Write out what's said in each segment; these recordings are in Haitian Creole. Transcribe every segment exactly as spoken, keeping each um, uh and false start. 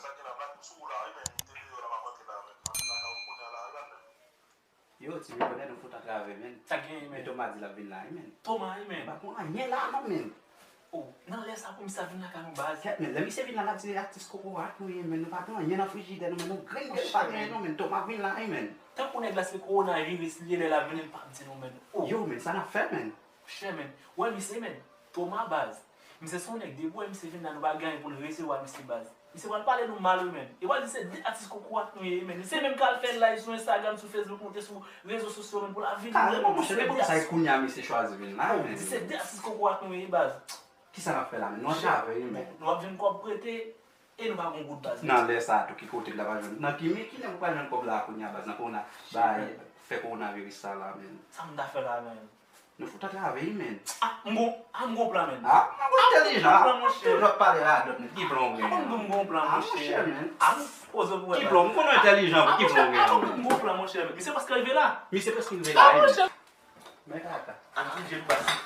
Sa gen la, bat m sou ou la, wi, men. M te deyò la, m ap antre la, men. M ap vin lakay ou kounye a la, wi, men. Yo, ti milionè, nou fout atravè, men. Sa gen, men. E Toma di l ap vin la, wi, men. Toma, wi, men. Nou pa gen anyen la, non, men. Oh, nan lè sa pou misye vin lakay nou, baz. Kèt, men, lè misye vin la, l ap di atis kokorat nou ye, men. Nou pa gen anyen nan frijidè nou, men. Nou grenn, men, nou pa gen anyen, non, men. Toma vin la, wi, men. Tankou nèg la se kowonaviris li ye, lè l ap vini, l p ap di nou, men. Oh. Yo, men, sa n ap fè, men? Monchè, men. Wè misye, men. Toma, baz. Misye se yon nèg, depi w wè misye vin la, nou pa gen anyen pou n resevwa misye, baz. Misye pral pale nou mal, wi, men. E pral di se de atis kokorat nou ye, men. Misye menm k al fè live sou Instagram, sou Facebook, monte sou rezo sosyo, men, pou l ap vini. Kareman, monchè, men poukisa e kounye a misye chwazi vin la, men? Di se de atis kokorat nou ye, baz. Kisa n ap fè la, men? Nou atravè, wi, men. Nou ap jwenn kòb prete, e nou pa gen goud, baz. Nan lè sa a tou, ki kote n ta pral jwenn? Nan ki men, ki lè nou pral jwenn kòb la a kounye a, baz? Nan kowona, bay, fè kowonaviris sa la, men. Sa m ta fè la, men? Nou fout atravè, wi, men. Ah, m gon, ah, m gon plan, men. Ah, m gon plan, monchè. Toujou ap pale radòt, men. Ki plan w gen? Ah, m gon plan, monchè. Ah, monchè, men. Ah, m poze pou wè. Ki plan? M konnen w entèlijan, ki plan w gen? Ah, m gon plan, monchè, men. Misye prèske rive la. Misye prèske rive la, wi, men. Men kaka. Ann anje l pase.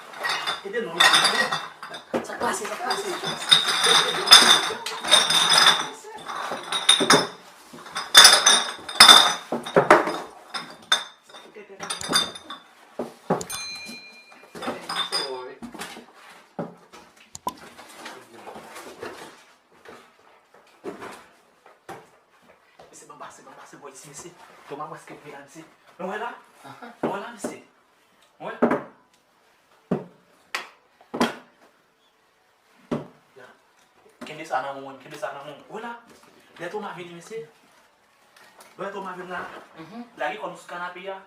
Ede nou, ede nou. Sa k pase, sa k pase? Mesye, ban pase, ban pase bò isi, mesye. Toma prèske rive la, mesye. Nou wè la? Nou wè la, mesye? Wè. Ya. Kenbe sa nan men w, kenbe sa nan men w. Wè la. Lè Toma vini, mesye. Lè Toma vin la. Lage kò nou sou kanape a.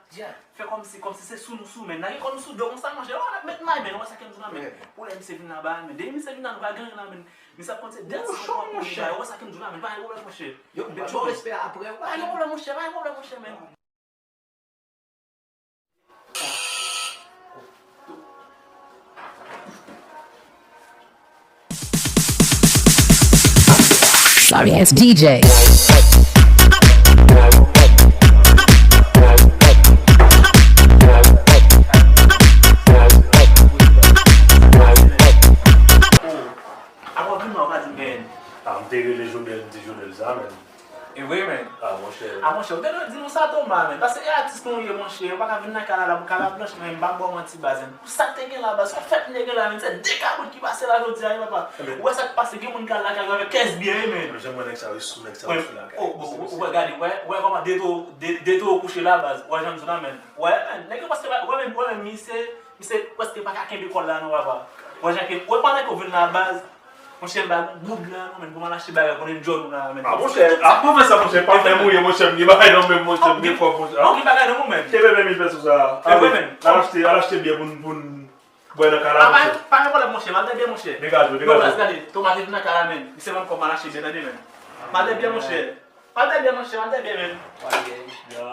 Fè kòmsi, kòmsi se sou nou sou, men. Lage kò nou sou do konsa, monchè. Wè, met may, men. Wè sa ke m di w la, men. Pou lè misye vin la ba, men. Depi misye vin la, nou pa gen anyen la, men. Misye ap konn se de atis kokorat nou ye ba. Wè sa ke m di w la, men. Pa gen pwoblèm, monchè. Yo, m pa gen respè apre, pa gen pwoblèm, monchè. Pa gen pwoblèm, monchè, men. Sorry ass D J. Avan vin la, ou pa di m anyen. Ah, m te rele Jonel, m di Jonel sa, men. E vre, men. Ah, monchè. Ah, monchè, ou te dwe di nou sa, Toma, men. Paske e atis nou ye, monchè. Ou pa ka vin nan kay la, la pou kaba blanch, men. M p ap ba w manti, baz, men. Pou sa k te gen la, baz, se yon fèt m te gen la, men. Se de kabout ki pase la jodi a, wi, papa. Ou wè sa k pase, gen moun k al lakay yo avèk kès byen, wi, men. Jan m wè nèg sa yo sou, nèg sa yo sou lakay. Oh, bon, ou wè, gade, wè, wè kòman de toro, de, de toro kouche la, baz. Wè jan m di w la, men. Wè, men. Nèg yo paske, wè, men, wè, men, misye, misye prèske pa ka kenbe kò l la, non, papa. Wè jan ke, wè, pandan ke w vin la, baz, monchè, m pa gen goud la, non, men, pou m al achte bagay, konnen djòl ou la, men. Ah, monchè, ah, pa fè sa, monchè, pa fè mouye, monchè, m gen bagay nan men m, monchè, m gen kòb, monchè. Ou gen bagay nan men w, men. Kenbe ven mil pèso sa a. Al achte, al achte byè pou n, pou n bwè nan kay la, monchè. Pa gen pwoblèm, monchè, m al dèyè byè, monchè. Degaje w, degaje w. Gade, Toma te vin nan kay la, men. Misye ban m kòb, m al achte byè, tande, men. M al dèyè byè, monchè. M al dèyè byè, monchè, m al dèyè byè, men. Ya.